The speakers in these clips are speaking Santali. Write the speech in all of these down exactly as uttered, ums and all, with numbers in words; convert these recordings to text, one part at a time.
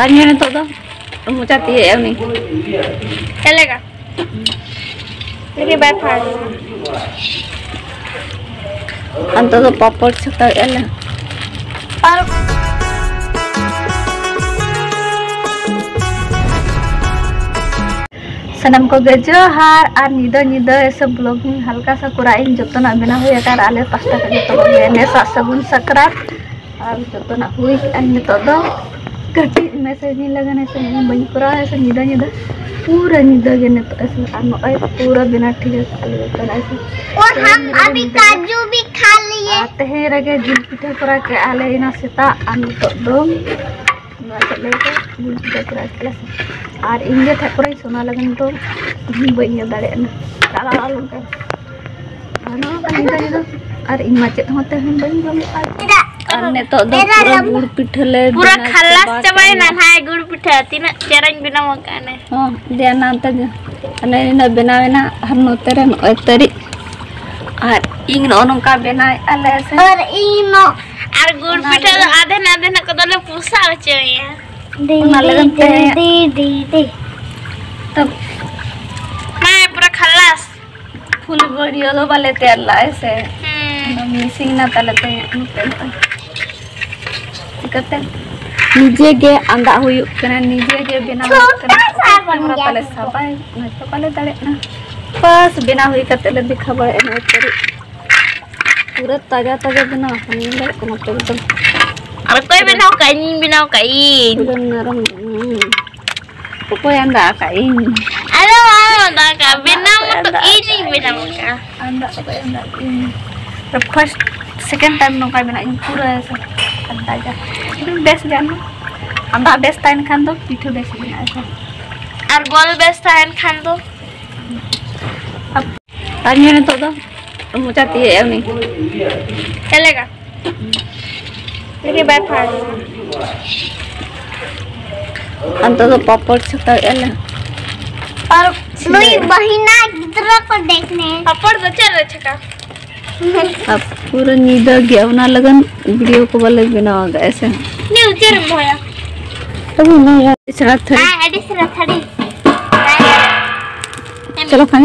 ᱟᱨ ᱧᱮᱞ ᱱᱤᱛᱚᱜ ᱫᱚ ᱢᱚᱪᱟ ᱛᱤᱭᱟᱹᱜ ᱮ ᱩᱱᱤ᱾ ᱪᱮᱫ ᱞᱮᱠᱟ? ᱞᱮᱠᱤᱱ ᱵᱟᱭ ᱯᱷᱟᱲ᱾ ᱟᱨ ᱱᱤᱛᱚᱜ ᱫᱚ ᱯᱟᱯᱚᱲ ᱪᱷᱟᱛᱟᱣᱮᱫᱼᱟ ᱞᱮ᱾ ᱟᱨ ᱥᱟᱱᱟᱢ ᱠᱚᱜᱮ ᱡᱚᱦᱟᱨ᱾ ᱟᱨ ᱧᱤᱫᱟᱹ ᱧᱤᱫᱟᱹ ᱮᱥᱮ vlogging ᱦᱟᱞᱠᱟ ᱥᱟ ᱠᱚᱨᱟᱣ ᱤᱧ ᱡᱚᱛᱚᱱᱟᱜ ᱵᱮᱱᱟᱣ ᱦᱩᱭ ᱟᱠᱟᱱ᱾ ᱟᱨ ᱟᱞᱮ ᱯᱟᱥᱴᱟ ᱠᱷᱚᱱ ᱡᱚᱛᱚ ᱠᱚᱜᱮ ᱱᱮᱥᱟᱜ ᱥᱟᱹᱜᱩᱱ ᱥᱟᱠᱨᱟᱛ᱾ ᱟᱨ ᱡᱚᱛᱚᱱᱟᱜ ᱦᱩᱭ ᱠᱮᱫᱼᱟ ᱱᱤᱛᱚᱜ ᱫᱚ᱾ ᱠᱟᱹᱴᱤᱡ ᱢᱮᱥᱮᱡᱽ ᱤᱧ ᱞᱟᱹᱜᱤᱫ ᱮᱥᱮ ᱤᱧ ᱵᱟᱹᱧ ᱠᱚᱨᱟᱣᱟ ᱮᱥᱮ ᱧᱤᱫᱟᱹ ᱧᱤᱫᱟᱹ᱾ ᱯᱩᱨᱟᱹ ᱧᱤᱫᱟᱹ ᱜᱮ ᱱᱤᱛᱚᱜ ᱮᱥᱮ᱾ ᱟᱨ ᱱᱚᱜᱼᱚᱭ ᱯᱩᱨᱟᱹ ᱵᱮᱱᱟᱣ ᱴᱷᱤᱠ ᱟᱠᱟᱫ ᱞᱮ ᱠᱟᱱᱟ ᱮᱥᱮ᱾ और हम अभी काजू भी खा लिए। ᱟᱨ ᱛᱮᱦᱮᱧ ᱨᱮᱜᱮ ᱡᱤᱞ ᱯᱤᱴᱷᱟᱹ ᱠᱚᱨᱟᱣ ᱠᱮᱫᱼᱟ ᱞᱮ ᱮᱱᱟ ᱥᱮᱛᱟᱜ᱾ ᱟᱨ ᱱᱤᱛᱚᱜ ᱫᱚ ᱱᱚᱣᱟ ᱪᱮᱫ ᱞᱟᱹᱭ ᱠᱚ ᱡᱤᱞ ᱯᱤᱴᱷᱟᱹ ᱠᱚᱨᱟᱣ ᱠᱮᱫᱼᱟ ᱞᱮ ᱥᱮ᱾ ᱟᱨ ᱤᱧ ᱜᱮ ᱴᱷᱮᱡ ᱠᱚᱨᱮᱧ ᱥᱚᱱᱟ ᱞᱟᱹᱜᱤᱫ ᱫᱚ ᱵᱟᱹᱧ ᱤᱭᱟᱹ ᱫᱟᱲᱮᱭᱟᱜ ᱠᱟᱱᱟ᱾ ᱟᱨ ᱤᱧ ᱢᱟ ᱪᱮᱫ ᱦᱚᱸ ᱛᱮᱦᱮᱧ ᱵᱟᱹᱧ ᱡᱚᱢ ᱞᱮᱫᱼᱟ᱾ ᱟᱨ ᱱᱤᱛᱚᱜ ᱫᱚ ᱯᱩᱨᱟᱹ ᱜᱩᱲ ᱯᱤᱴᱷᱟᱹ ᱞᱮ ᱯᱩᱨᱟᱹ ᱵᱮᱱᱟᱣ ᱠᱷᱟᱞᱟᱥ ᱪᱟᱵᱟ ᱪᱟᱵᱟᱭᱮᱱᱟ ᱠᱮᱫᱼᱟ᱾ ᱱᱟᱦᱟᱜ ᱜᱩᱲ ᱯᱤᱴᱷᱟᱹ᱾ ᱛᱤᱱᱟᱹᱜ ᱪᱮᱦᱨᱟᱧ ᱵᱮᱱᱟᱣ ᱟᱠᱟᱫᱼᱟ ᱱᱮ᱾ ᱦᱚᱸ, ᱫᱮᱱᱟ ᱚᱱᱛᱮ ᱜᱮ᱾ ᱦᱟᱱᱮ ᱱᱤᱱᱟᱹᱜ ᱵᱮᱱᱟᱣ ᱮᱱᱟ ᱟᱨ ᱱᱚᱛᱮ ᱨᱮ ᱱᱚᱜᱼᱚᱭ ᱛᱟᱹᱨᱤᱡ᱾ ᱟᱨ ᱤᱧ ᱱᱚᱜᱼᱚ ᱱᱚᱝᱠᱟ ᱵᱮᱱᱟᱣᱮᱫᱼᱟ ᱞᱮ ᱥᱮ᱾ और ᱤᱧ ᱱᱚ- ᱟᱨ ᱜᱩᱲ ᱚᱱᱟ ᱯᱤᱴᱷᱟᱹ ᱫᱚ ᱞᱟᱹᱜᱤᱫ ᱟᱫᱷᱮᱱ ᱟᱫᱷᱮᱱ ᱠᱚᱫᱚ ᱞᱮ ᱯᱚᱥᱟᱣ ᱦᱚᱪᱚᱭᱮᱭᱟ᱾ ᱚᱱᱟ ᱞᱟᱹᱜᱤᱫ ᱛᱮ ᱰᱤ, ᱰᱤ, ᱰᱤ᱾ ᱛᱚ ᱢᱟ ᱯᱩᱨᱟᱹ ᱠᱷᱟᱞᱟᱥ᱾ ᱯᱷᱩᱞ ᱵᱷᱤᱰᱤᱭᱳ ᱫᱚ ᱵᱟᱞᱮ ᱛᱮᱭᱟᱨ ᱞᱮᱫᱼᱟ ᱦᱮᱸ ᱥᱮ᱾ ᱦᱩᱸ᱾ ᱚᱱᱟ missing ᱮᱱᱟ ᱛᱟᱞᱮ ᱛᱮ ᱱᱚᱛᱮ ᱱᱚᱜᱼᱚᱭ᱾ ᱪᱤᱠᱟᱹᱛᱮ ᱱᱤᱡᱮ ᱜᱮ ᱟᱸᱫᱟᱜ ᱦᱩᱭᱩᱜ ᱠᱟᱱᱟ, ᱱᱤᱡᱮ ᱜᱮ ᱵᱮᱱᱟᱣ ᱦᱩᱭᱩᱜ ᱠᱟᱱᱟ᱾ ᱚᱠᱚᱭ ᱠᱮᱢᱮᱨᱟ ᱛᱟᱞᱮ ᱥᱟᱵᱟᱭ, ᱚᱱᱟ ᱛᱮ ᱵᱟᱞᱮ ᱫᱟᱲᱮᱭᱟᱜ ᱠᱟᱱᱟ᱾ ᱵᱟᱥ ᱵᱮᱱᱟᱣ ᱦᱩᱭ ᱠᱟᱛᱮ ᱞᱮ ᱫᱮᱠᱷᱟᱣ ᱵᱟᱲᱟᱭᱮᱫᱼᱟ ᱱᱚᱜᱼᱚᱭ ᱛᱟᱹᱨᱤᱡ᱾ ᱯᱩᱨᱟᱹ ᱛᱟᱡᱟ ᱛᱟᱡᱟ ᱵᱮᱱᱟᱣ ᱟᱠᱟᱱᱟ, ᱧᱮᱞ ᱫᱟᱲᱮᱭᱟᱜ ᱠᱟᱱᱟ ᱯᱮ ᱮᱠᱫᱚᱢ᱾ ᱟᱨ ᱚᱠᱚᱭ ᱵᱮᱱᱟᱣ ᱠᱟᱜ? ᱤᱧᱤᱧ ᱵᱮᱱᱟᱣ ᱠᱟᱜ, ᱤᱧ᱾ ᱯᱩᱨᱟᱹ ᱱᱚᱨᱚᱢ, ᱦᱩᱸ᱾ ᱚᱠᱚᱭ ᱟᱸᱫᱟᱜ ᱟᱠᱟᱫ? ᱤᱧ᱾ ᱟᱫᱚ ᱵᱟᱢ ᱟᱸᱫᱟᱜ ᱟᱠᱟᱫ, ᱵᱮᱱᱟᱣ ᱢᱟᱛᱚ ᱤᱧᱤᱧ ᱵᱮᱱᱟᱣ ᱟᱠᱟᱫ᱾ ᱟᱸᱫᱟᱜ ᱚᱠᱚᱭ ᱟᱸᱫᱟᱜ ᱟᱠᱟᱫ? ᱤᱧ᱾ first, second time ᱱᱚᱝᱠᱟ ᱵᱮᱱᱟᱣ ᱤᱧ ᱯᱩᱨᱟᱹ ᱟᱸᱫᱟᱜᱟ᱾ ᱵᱮᱥ ᱜᱮ ᱟᱸᱫᱟᱜ᱾ ᱟᱸᱫᱟᱜ ᱵᱮᱥ ᱛᱟᱦᱮᱱ ᱠᱷᱟᱱ ᱫᱚ ᱯᱤᱴᱷᱟᱹ ᱵᱮᱥ ᱵᱮᱱᱟᱜᱼᱟ ᱥᱮ᱾ ᱟᱨ ᱜᱚᱞ ᱵᱮᱥ ᱛᱟᱦᱮᱱ ᱠᱷᱟᱱ ᱫᱚ ᱟᱨ ᱧᱮᱞ ᱱᱤᱛᱚᱜ ᱫᱚ ᱢᱚᱪᱟ ᱛᱤᱭᱟᱹᱜ ᱮ ᱩᱱᱤ᱾ ᱪᱮᱫ ᱞᱮᱠᱟ? ᱞᱮᱠᱤᱱ ᱵᱟᱭ ᱯᱷᱟᱲ᱾ ᱟᱨ ᱱᱤᱛᱚᱜ ᱫᱚ ᱯᱟᱯᱚᱲ ᱪᱷᱟᱛᱟᱣᱮᱫᱼᱟ ᱞᱮ᱾ ᱟᱨ ᱱᱩᱭ ᱵᱟᱹᱦᱤᱱᱟ ᱜᱤᱫᱽᱨᱟᱹ ᱠᱚ ᱰᱮᱠ ᱱᱮ᱾ ᱯᱟᱯᱚᱲ ᱫᱚ ᱪᱮᱫ ᱨᱮ ᱪᱷᱟᱠᱟ? ᱟᱨ ᱯᱩᱨᱟᱹ ᱧᱤᱫᱟᱹ ᱜᱮ, ᱚᱱᱟ ᱞᱟᱹᱜᱤᱫ ᱵᱷᱤᱰᱤᱭᱳ ᱠᱚ ᱵᱟᱞᱮ ᱵᱮᱱᱟᱣ ᱟᱠᱟᱫᱼᱟ ᱥᱮ᱾ ᱱᱤᱭᱩ ᱪᱮᱫ ᱨᱮᱢ ᱫᱚᱦᱚᱭᱟ? ᱛᱚᱵᱮ ᱤᱱᱟᱹ ᱜᱮ ᱟᱹᱰᱤ ᱪᱮᱦᱨᱟ ᱛᱷᱟᱹᱨᱤ᱾ ᱦᱮᱸ, ᱟᱹᱰᱤ ᱪᱮᱦᱨᱟ ᱛᱷᱟᱹᱨᱤ᱾ ᱪᱚᱞᱚ ᱠᱷᱟᱱ᱾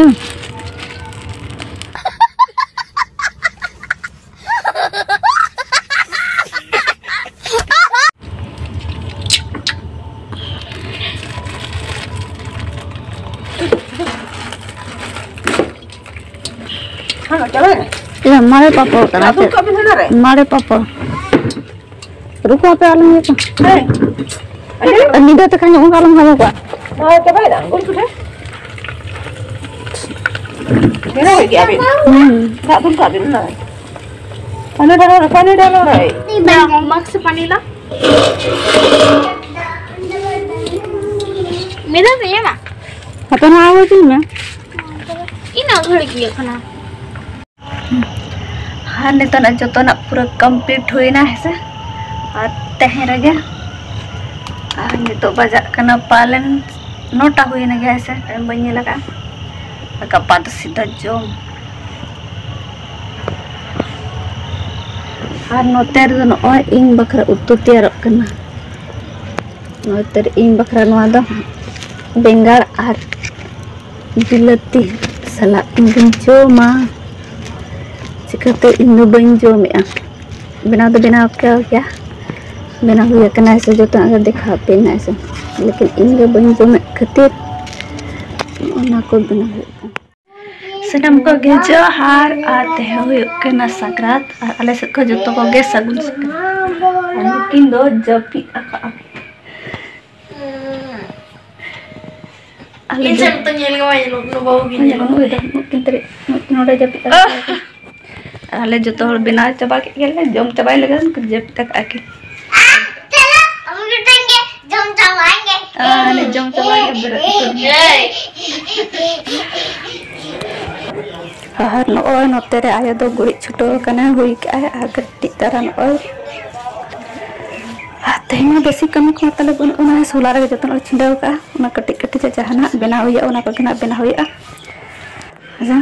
ᱦᱮᱸ, ᱪᱟᱵᱟᱭᱮᱱᱟ? ᱤᱭᱟᱹ, ᱢᱟᱨᱮ ᱯᱟᱯᱚᱲ ᱠᱟᱱᱟ ᱟᱫᱚ ᱪᱮᱫ? ᱠᱟᱹᱢᱤ ᱦᱟᱱᱟ ᱨᱮ? ᱢᱟᱨᱮ ᱯᱟᱯᱚᱲ᱾ ᱨᱩᱠᱩ ᱟᱯᱮ ᱟᱞᱚᱢ ᱤᱭᱟᱹ ᱠᱚ᱾ ᱦᱮᱸ᱾ ᱟᱨ ᱧᱤᱫᱟᱹ ᱛᱮᱠᱷᱟᱱ ᱚᱱᱠᱟ ᱟᱞᱚᱢ ᱦᱟᱢᱟ ᱠᱚᱣᱟ᱾ ᱦᱳᱭ, ᱪᱟᱵᱟᱭᱮᱱᱟ᱾ ᱜᱩᱲ ᱯᱤᱴᱷᱟᱹ᱾ ᱵᱮᱱᱟᱣ ᱜᱮᱭᱟ ᱵᱤᱱ? ᱦᱩᱸ᱾ ᱫᱟᱜ ᱫᱩᱞ ᱠᱟᱜ ᱵᱤᱱ ᱚᱱᱟ᱾ ᱯᱟᱱᱤ ᱰᱟᱞᱟ ᱨᱮ, ᱯᱟᱱᱤ ᱰᱟᱞᱟ ᱨᱮ᱾ ᱢᱟᱠᱥ ᱯᱟᱱᱤ ᱞᱟ᱾ ᱢᱮᱱᱟᱜ ᱛᱤᱧᱟᱹ ᱢᱟ᱾ ᱦᱟᱯᱮ ᱱᱚᱣᱟ ᱟᱹᱜᱩ ᱦᱚᱪᱚᱧ ᱢᱮ᱾ ᱤᱱᱟᱹᱜ ᱜᱷᱟᱹᱲᱤᱡ ᱤᱭᱟᱹᱜ ᱠᱟᱱᱟ᱾ ᱟᱨ ᱱᱤᱛᱚᱜ ᱡᱚᱛᱚᱱᱟᱜ ᱯᱩᱨᱟᱹ complete ᱦᱩᱭᱱᱟ, ᱦᱮᱸᱥᱮ? ᱟᱨ ᱛᱟᱦᱮᱸ ᱨᱮᱜᱮ᱾ ᱟᱨ ᱱᱤᱛᱚᱜ ᱵᱟᱡᱟᱜ ᱠᱟᱱᱟ ᱯᱟᱞᱮᱱ ᱱᱚᱴᱟ ᱦᱩᱭᱱᱟ ᱜᱮ, ᱦᱮᱸᱥᱮ? ᱴᱟᱭᱤᱢ ᱵᱟᱹᱧ ᱧᱮᱞ ᱟᱠᱟᱫᱼᱟ᱾ ᱟᱨ ᱜᱟᱯᱟ ᱫᱚ ᱥᱤᱫᱷᱟᱹ ᱡᱚᱢ᱾ ᱟᱨ ᱱᱚᱛᱮ ᱨᱮᱫᱚ ᱱᱚᱜᱼᱚᱭ ᱤᱧ ᱵᱟᱠᱷᱨᱟ ᱩᱛᱩ ᱛᱮᱭᱟᱨᱚᱜ ᱠᱟᱱᱟ᱾ ᱱᱚᱛᱮ ᱨᱮ ᱤᱧ ᱵᱟᱠᱷᱨᱟ ᱱᱚᱣᱟ ᱫᱚ ᱵᱮᱸᱜᱟᱲ ᱟᱨ ᱵᱤᱞᱟᱹᱛᱤ ᱥᱟᱞᱟᱜ ᱤᱧ ᱫᱚᱧ ᱡᱚᱢᱟ᱾ ᱪᱤᱠᱟᱹᱛᱮ ᱤᱧ ᱫᱚ ᱵᱟᱹᱧ ᱡᱚᱢᱮᱜᱼᱟ᱾ ᱵᱮᱱᱟᱣ ᱫᱚ ᱵᱮᱱᱟᱣ ᱠᱟᱜ ᱜᱮᱭᱟ, ᱵᱮᱱᱟᱣ ᱦᱩᱭ ᱟᱠᱟᱱᱟ ᱥᱮ ᱡᱚᱛᱚᱱᱟᱜ ᱜᱮ ᱫᱮᱠᱷᱟᱣ ᱟᱯᱮ ᱱᱟᱭ ᱥᱮ, ᱞᱮᱠᱤᱱ ᱤᱧ ᱜᱮ ᱵᱟᱹᱧ ᱡᱚᱢᱮᱫ ᱠᱷᱟᱹᱛᱤᱨ ᱚᱱᱟ ᱠᱚ ᱵᱮᱱᱟᱣ ᱦᱩᱭᱩᱜ ᱠᱟᱱᱟ᱾ ᱥᱟᱱᱟᱢ ᱠᱚᱜᱮ ᱡᱚᱦᱟᱨ, ᱟᱨ ᱛᱮᱦᱮᱧ ᱦᱩᱭᱩᱜ ᱠᱟᱱᱟ ᱥᱟᱠᱨᱟᱛ, ᱟᱨ ᱟᱞᱮ ᱥᱮᱫ ᱠᱷᱚᱱ ᱡᱚᱛᱚ ᱠᱚᱜᱮ ᱥᱟᱹᱜᱩᱱ ᱥᱟᱠᱨᱟᱛ᱾ ᱟᱨ ᱱᱩᱠᱤᱱ ᱫᱚ ᱡᱟᱹᱯᱤᱫ ᱟᱠᱟᱫᱼᱟ᱾ ᱟᱞᱮ ᱤᱧ ᱥᱮᱫ ᱫᱚ ᱧᱮᱞ ᱜᱮ ᱵᱟᱭ ᱧᱮᱞᱚᱜ ᱠᱟᱱᱟ, ᱵᱟᱹᱦᱩ ᱜᱮ ᱧᱮᱞ ᱱᱩᱠᱤᱱ ᱛᱟᱹᱨᱤᱡ, ᱱᱩᱠᱤᱱ ᱱᱚᱰᱮ ᱡᱟᱹᱯᱤᱫ ᱟᱠᱟᱫ ᱠᱤᱱ᱾ ᱟᱨ ᱟᱞᱮ ᱡᱚᱛᱚ ᱦᱚᱲ ᱵᱮᱱᱟᱣ ᱪᱟᱵᱟ ᱠᱮᱫ ᱜᱮᱭᱟᱞᱮ, ᱡᱚᱢ ᱪᱟᱵᱟᱭ ᱞᱟᱹᱜᱤᱫ ᱡᱟᱹᱯᱤᱫ ᱟᱠᱟᱫ ᱠᱤᱱ᱾ ᱪᱚᱞᱚ, ᱟᱵᱚ ᱢᱤᱫᱴᱟᱝ ᱜᱮ ᱡᱚᱢ ᱪᱟᱵᱟᱭ ᱜᱮ᱾ ᱟᱨ ᱞᱮ ᱡᱚᱢ ᱪᱟᱵᱟ ᱠᱮᱫ ᱵᱮᱨᱮᱫ ᱩᱛᱟᱹᱨ ᱮᱱᱟ᱾ ᱟᱨ ᱱᱚᱜᱼᱚᱭ ᱱᱚᱛᱮ ᱨᱮ ᱟᱭᱳ ᱫᱚ ᱜᱩᱨᱤᱡ ᱪᱷᱩᱴᱟᱹᱣ ᱟᱠᱟᱱᱟ, ᱦᱩᱭ ᱠᱟᱜᱼᱟᱭ᱾ ᱟᱨ ᱠᱟᱹᱴᱤᱡ ᱛᱟᱨᱟ ᱱᱚᱜᱼᱚᱭ, ᱟᱨ ᱛᱮᱦᱮᱧ ᱢᱟ ᱵᱮᱥᱤ ᱠᱟᱹᱢᱤ ᱠᱚᱢᱟ ᱛᱟᱞᱮ ᱵᱟᱹᱱᱩᱜ, ᱚᱱᱟ ᱥᱳᱞᱟ ᱨᱮᱜᱮ ᱡᱚᱛᱚᱱᱟᱜ ᱞᱮ ᱪᱷᱤᱰᱟᱹᱣ ᱠᱟᱜᱼᱟ᱾ ᱚᱱᱟ ᱠᱟᱹᱴᱤᱡ ᱠᱟᱹᱴᱤᱡ ᱡᱟᱦᱟᱱᱟᱜ ᱵᱮᱱᱟᱣ ᱦᱩᱭᱩᱜᱼᱟ, ᱚᱱᱟ ᱠᱚᱜᱮ ᱱᱟᱜ ᱵᱮᱱᱟᱣ ᱦᱩᱭᱩᱜᱼᱟ᱾ ᱟᱪᱪᱷᱟ,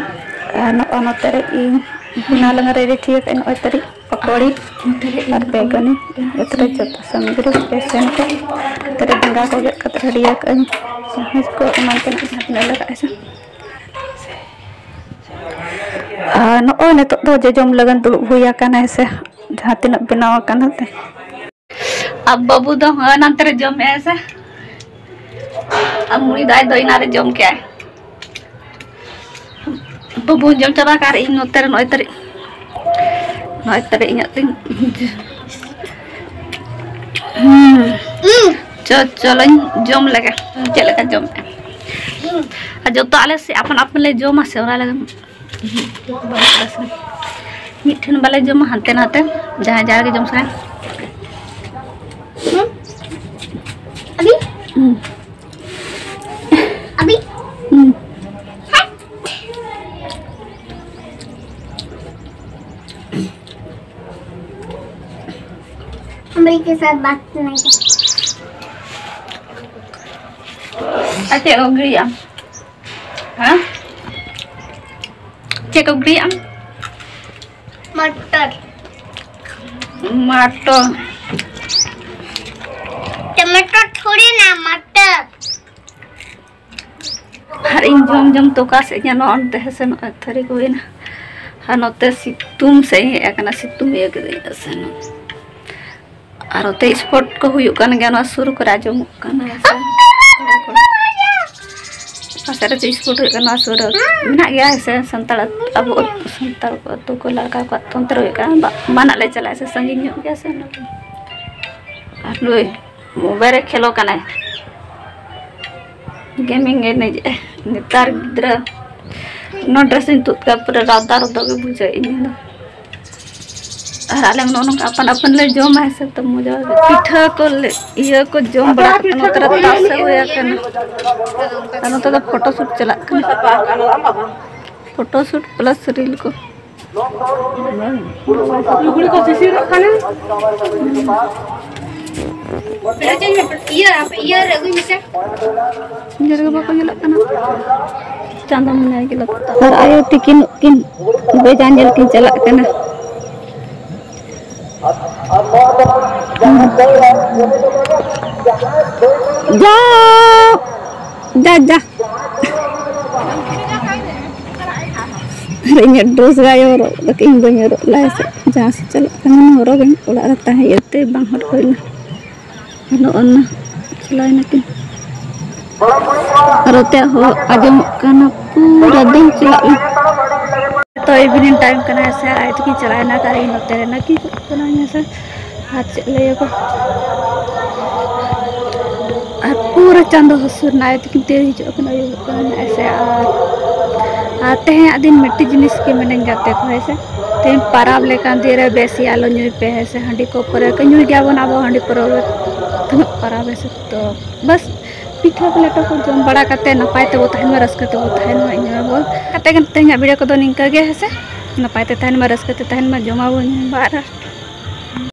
ᱟᱨ ᱱᱚᱜᱼᱚ ᱱᱚᱛᱮ ᱨᱮ ᱤᱧ ᱚᱱᱟ ᱞᱟᱝ ᱨᱮᱰᱤ ᱴᱷᱤᱠ ᱟᱠᱟᱫ ᱟᱹᱧ ᱱᱚᱜᱼᱚᱭ ᱛᱟᱹᱨᱤᱡ ᱯᱟᱠᱚᱲᱤ ᱟᱨ ᱵᱮᱜᱟᱱᱤ᱾ ᱱᱚᱛᱮ ᱨᱮ ᱡᱚᱛᱚ ᱥᱟᱢᱜᱨᱤ ᱵᱮᱥᱚᱱ ᱠᱚ, ᱱᱚᱛᱮ ᱨᱮ ᱵᱮᱸᱜᱟᱲ ᱠᱚ ᱜᱮᱫ ᱠᱟᱛᱮ ᱨᱮᱰᱤ ᱟᱠᱟᱫ ᱟᱹᱧ᱾ ᱪᱟᱢᱚᱪ ᱠᱚ ᱮᱢᱟᱱ ᱛᱮᱱᱟᱜ ᱡᱟᱦᱟᱸ ᱛᱤᱱᱟᱹᱜ ᱞᱟᱜᱟᱜᱼᱟ ᱥᱮ᱾ ᱟᱨ ᱱᱚᱜᱼᱚᱭ ᱱᱤᱛᱚᱜ ᱫᱚ ᱡᱚᱡᱚᱢ ᱞᱟᱹᱜᱤᱫ ᱫᱩᱲᱩᱵ ᱦᱩᱭ ᱟᱠᱟᱱᱟ ᱦᱮᱸ ᱥᱮ, ᱡᱟᱦᱟᱸ ᱛᱤᱱᱟᱹᱜ ᱵᱮᱱᱟᱣ ᱟᱠᱟᱱᱟ ᱛᱮ᱾ ᱟᱨ ᱵᱟᱹᱵᱩ ᱫᱚ ᱦᱚᱸᱜᱼᱚᱭ ᱱᱟᱱᱛᱮ ᱨᱮ ᱡᱚᱢᱮᱜᱼᱟᱭ ᱥᱮ᱾ ᱟᱨ ᱢᱩᱲᱤ ᱫᱚ ᱟᱡ ᱫᱚ ᱮᱱᱟᱱ ᱨᱮ ᱡᱚᱢ ᱠᱮᱜᱼᱟᱭ᱾ ᱵᱟᱹᱵᱩ ᱡᱚᱢ ᱪᱟᱵᱟ ᱠᱟᱜ ᱟᱨ ᱤᱧ ᱱᱚᱛᱮ ᱨᱮ ᱱᱚᱜᱼᱚᱭ ᱛᱟᱹᱨᱤᱡ, ᱱᱚᱜᱼᱚᱭ ᱛᱟᱹᱨᱤᱡ ᱤᱧᱟᱹᱜ ᱛᱤᱧ᱾ ᱦᱩᱸ᱾ ᱪᱚ, ᱪᱚᱞᱚᱧ ᱡᱚᱢ ᱞᱮᱜᱮ᱾ ᱪᱮᱫ ᱞᱮᱠᱟ ᱡᱚᱢᱮᱜᱼᱟ? ᱟᱨ ᱡᱚᱛᱚ ᱟᱞᱮ ᱥᱮᱫ ᱟᱯᱟᱱ ᱟᱯᱤᱱ ᱞᱮ ᱡᱚᱢᱟ ᱥᱮ, ᱚᱱᱟ ᱞᱟᱹᱜᱤᱫ ᱢᱤᱫ ᱴᱷᱮᱱ ᱵᱟᱞᱮ ᱡᱚᱢᱟ, ᱦᱟᱱᱛᱮ ᱱᱟᱛᱮ ᱡᱟᱦᱟᱸᱭ ᱡᱟᱦᱟᱸ ᱨᱮᱜᱮ ᱡᱚᱢ ᱥᱟᱱᱟᱭᱟ᱾ ᱦᱩᱸ᱾ ᱟᱹᱵᱤ? ᱦᱩᱸ᱾ ᱟᱹᱵᱤ? ᱦᱩᱸ᱾ अमरीक के साथ बात नहीं कर। ᱟᱨ ᱪᱮᱫ ᱠᱚ ᱜᱤᱲᱤᱭᱟᱜᱼᱟ? ᱦᱮᱸ? ᱪᱮᱫ ᱠᱚ ᱜᱤᱲᱤᱭᱟᱜᱼᱟ? मटर। मटर। टमाटर थोड़ी ना, मटर। ᱟᱨ ᱤᱧ ᱡᱚᱢ ᱡᱚᱢ ᱛᱮ ᱚᱠᱟ ᱥᱮᱫ ᱤᱧ ᱱᱚᱜᱼᱚ ᱱᱚᱱᱛᱮ ᱦᱮᱸ ᱥᱮ, ᱱᱚᱜᱼᱚᱭ ᱛᱷᱟᱹᱨᱤ ᱠᱚ ᱦᱩᱭᱱᱟ᱾ ᱟᱨ ᱱᱚᱛᱮ ᱥᱤᱛᱩᱝ ᱥᱮᱫ ᱤᱧ ᱦᱮᱡ ᱟᱠᱟᱱᱟ, ᱥᱤᱛᱩᱝ ᱤᱭᱟᱹ ᱠᱮᱫᱟᱹᱧ ᱦᱮᱸ ᱥᱮ᱾ ᱟᱨ ᱱᱚᱛᱮ ᱥᱯᱳᱨᱴ ᱠᱚ ᱦᱩᱭᱩᱜ ᱠᱟᱱ ᱜᱮᱭᱟ, ᱱᱚᱣᱟ ᱥᱩᱨ ᱠᱚᱨᱮ ᱟᱸᱡᱚᱢᱚᱜ ᱠᱟᱱᱟ ᱦᱮᱸ ᱥᱮ᱾ ᱚᱠᱟ ᱥᱮᱫ ᱨᱮ ᱪᱮᱫ ᱥᱯᱳᱨᱴ ᱦᱩᱭᱩᱜ ᱠᱟᱱᱟ, ᱱᱚᱣᱟ ᱥᱩᱨ ᱨᱮ ᱢᱮᱱᱟᱜ ᱜᱮᱭᱟ ᱦᱮᱸ ᱥᱮ, ᱥᱟᱱᱛᱟᱲ ᱟᱹᱛᱩ, ᱟᱵᱚ ᱥᱟᱱᱛᱟᱲ ᱠᱚ ᱟᱹᱛᱩ ᱠᱚ ᱞᱟᱲᱠᱟ ᱠᱚᱣᱟᱜ ᱛᱚᱱᱛᱨᱚ ᱦᱩᱭᱩᱜ ᱠᱟᱱᱟ, ᱵᱟ-, ᱢᱟᱱᱟᱜ ᱞᱮ ᱪᱟᱞᱟᱜᱼᱟ ᱥᱮ ᱥᱟᱺᱜᱤᱧ ᱧᱚᱜ ᱜᱮᱭᱟ ᱥᱮ ᱚᱱᱟ ᱠᱚ᱾ ᱟᱨ ᱱᱩᱭ ᱢᱳᱵᱟᱭᱤᱞ ᱨᱮ ᱠᱷᱮᱞᱳ ᱠᱟᱱᱟᱭ, ᱜᱮᱢᱤᱝ ᱮᱱᱮᱡ ᱮ᱾ ᱱᱮᱛᱟᱨ ᱜᱤᱫᱽᱨᱟᱹ ᱱᱚᱣᱟ ᱰᱨᱮᱥ ᱤᱧ ᱛᱩᱫ ᱠᱟᱜ ᱯᱩᱨᱟᱹ ᱨᱟᱣᱫᱟ ᱨᱚᱫᱚ ᱜᱮ ᱵᱩᱡᱷᱟᱹᱣ ᱤᱧ ᱫᱚ᱾ ᱟᱨ ᱟᱞᱮ ᱱᱚᱜᱼᱚ ᱱᱚᱝᱠᱟ ᱟᱯᱟᱱ ᱟᱯᱟᱱ ᱞᱮ ᱡᱚᱢᱟ ᱦᱤᱥᱟᱹᱵ ᱛᱮ ᱢᱚᱡᱟ ᱯᱤᱴᱷᱟᱹ ᱠᱚ ᱞᱮ, ᱤᱭᱟᱹ ᱠᱚ ᱡᱚᱢ ᱵᱟᱲᱟ ᱠᱟᱛᱮ ᱱᱚᱛᱮ ᱨᱮ ᱛᱟᱥᱮ ᱦᱩᱭ ᱟᱠᱟᱱᱟ᱾ ᱟᱨ ᱱᱚᱛᱮ ᱫᱚ ᱯᱷᱳᱴᱳ ᱥᱩᱴ ᱪᱟᱞᱟᱜ ᱠᱟᱱᱟ, ᱯᱷᱳᱴᱳ ᱥᱩᱴ ᱯᱞᱟᱥ ᱨᱤᱞ ᱠᱚ᱾ ᱞᱩᱜᱽᱲᱤ ᱠᱚ ᱥᱤᱥᱤᱨᱚᱜ ᱠᱟᱱᱟ᱾ ᱤᱭᱟᱹ, ᱤᱭᱟᱹ ᱨᱮ ᱟᱹᱜᱩᱭ ᱢᱮᱥᱮ᱾ ᱤᱧ ᱨᱮᱜᱮ ᱵᱟᱠᱚ ᱧᱮᱞᱚᱜ ᱠᱟᱱᱟ᱾ ᱪᱟᱸᱫᱚ ᱢᱮᱱᱟᱭ ᱜᱮ ᱞᱟᱹᱜᱤᱫ᱾ ᱟᱨ ᱟᱭᱳ ᱛᱤᱠᱤᱱ ᱠᱤᱱ ᱵᱮᱡᱟ ᱧᱮᱞ ᱠᱤᱱ ᱪᱟᱞᱟᱜ ᱠᱟᱱᱟ᱾ ᱡᱟ, ᱡᱟ, ᱡᱟ᱾ ᱟᱨ ᱤᱧᱟᱹᱜ dress ᱜᱟᱭ ᱦᱚᱨᱚᱜ ᱠᱟᱛᱮ ᱤᱧ ᱵᱟᱹᱧ ᱦᱚᱨᱚᱜ ᱞᱟᱦᱟ ᱥᱮᱫ ᱡᱟᱦᱟᱸ ᱥᱮᱫ ᱪᱟᱞᱟᱜ ᱠᱟᱱᱟ ᱦᱚᱨᱚᱜᱟᱹᱧ, ᱚᱲᱟᱜ ᱨᱮ ᱛᱟᱦᱮᱸ ᱤᱭᱟᱹᱛᱮ ᱵᱟᱝ ᱦᱚᱨᱚᱜ ᱦᱩᱭ ᱞᱮᱱᱟ᱾ ᱱᱚᱜᱼᱚ ᱱᱟ ᱪᱟᱞᱟᱣ ᱮᱱᱟ ᱠᱤᱱ᱾ ᱟᱨ ᱚᱛᱮ ᱦᱚᱸ ᱟᱸᱡᱚᱢᱚᱜ ᱠᱟᱱᱟ ᱯᱩᱨᱟᱹ ᱫᱚᱢ ᱪᱟᱞᱟᱜ ᱠᱟᱱᱟ᱾ ᱛᱚ evening time ᱠᱟᱱᱟ ᱥᱮ, ᱟᱡ ᱛᱤᱠᱤᱱ ᱪᱟᱞᱟᱣ ᱮᱱᱟ ᱟᱨ ᱤᱧ ᱱᱚᱛᱮ ᱨᱮ ᱱᱟᱹᱠᱤ ᱠᱟᱱᱟ ᱦᱮᱸ ᱥᱮ᱾ ᱟᱨ ᱪᱮᱫ ᱞᱟᱹᱭᱟᱠᱚ, ᱟᱨ ᱯᱩᱨᱟᱹ ᱪᱟᱸᱫᱚ ᱦᱟᱹᱥᱩᱨ ᱮᱱᱟ, ᱟᱡ ᱛᱤᱠᱤᱱ ᱛᱮ ᱦᱤᱡᱩᱜ ᱠᱟᱱᱟ, ᱟᱹᱭᱩᱵᱚᱜ ᱠᱟᱱᱟ ᱦᱮᱸ ᱥᱮ᱾ ᱟᱨ, ᱟᱨ ᱛᱮᱦᱮᱧᱟᱜ ᱫᱤᱱ ᱢᱤᱫᱴᱤᱡ ᱡᱤᱱᱤᱥ ᱜᱮ ᱢᱮᱱᱟᱹᱧ ᱜᱟᱛᱮ ᱠᱚ ᱦᱮᱸ ᱥᱮ, ᱛᱮᱦᱮᱧ ᱯᱟᱨᱟᱵᱽ ᱞᱮᱠᱟᱱ ᱫᱤᱱ ᱨᱮ ᱵᱮᱥᱤ ᱟᱞᱚ ᱧᱩᱭ ᱯᱮ ᱦᱮᱸ ᱥᱮ, ᱦᱟᱺᱰᱤ ᱠᱚ ᱯᱟᱹᱣᱨᱟᱹ ᱠᱚ ᱧᱩᱭ ᱜᱮᱭᱟᱵᱚᱱ ᱟᱵᱚ, ᱦᱟᱺᱰᱤ ᱯᱟᱹᱣᱨᱟᱹ ᱛᱤᱱᱟᱹᱜ ᱯᱟᱨᱟᱵᱽ ᱦᱮᱸ ᱥᱮ᱾ ᱛᱚ ᱵᱟᱥ ᱯᱤᱴᱷᱟᱹ ᱠᱚ ᱞᱮᱴᱚ ᱠᱚ ᱡᱚᱢ ᱵᱟᱲᱟ ᱠᱟᱛᱮ ᱱᱟᱯᱟᱭ ᱛᱮᱵᱚ ᱛᱟᱦᱮᱱ ᱢᱟ, ᱨᱟᱹᱥᱠᱟᱹ ᱛᱮᱵᱚ ᱛᱟᱦᱮᱱ ᱢᱟ, ᱤᱱᱟᱹ ᱵᱚᱞ ᱠᱟᱛᱮ ᱜᱮ ᱛᱮᱦᱮᱧᱟᱜ video ᱠᱚᱫᱚ ᱱᱤᱝᱠᱟᱹ ᱜᱮ ᱦᱮᱸ ᱥᱮ᱾ ᱱᱟᱯᱟᱭ ᱛᱮ ᱛᱟᱦᱮᱱ ᱢᱟ, ᱨᱟᱹᱥᱠᱟᱹ ᱛᱮ ᱛᱟᱦᱮᱱ ᱢᱟ, ᱡᱚᱢᱟᱵᱚᱱ ᱧᱩᱭᱟᱵᱚᱱ ᱟᱨ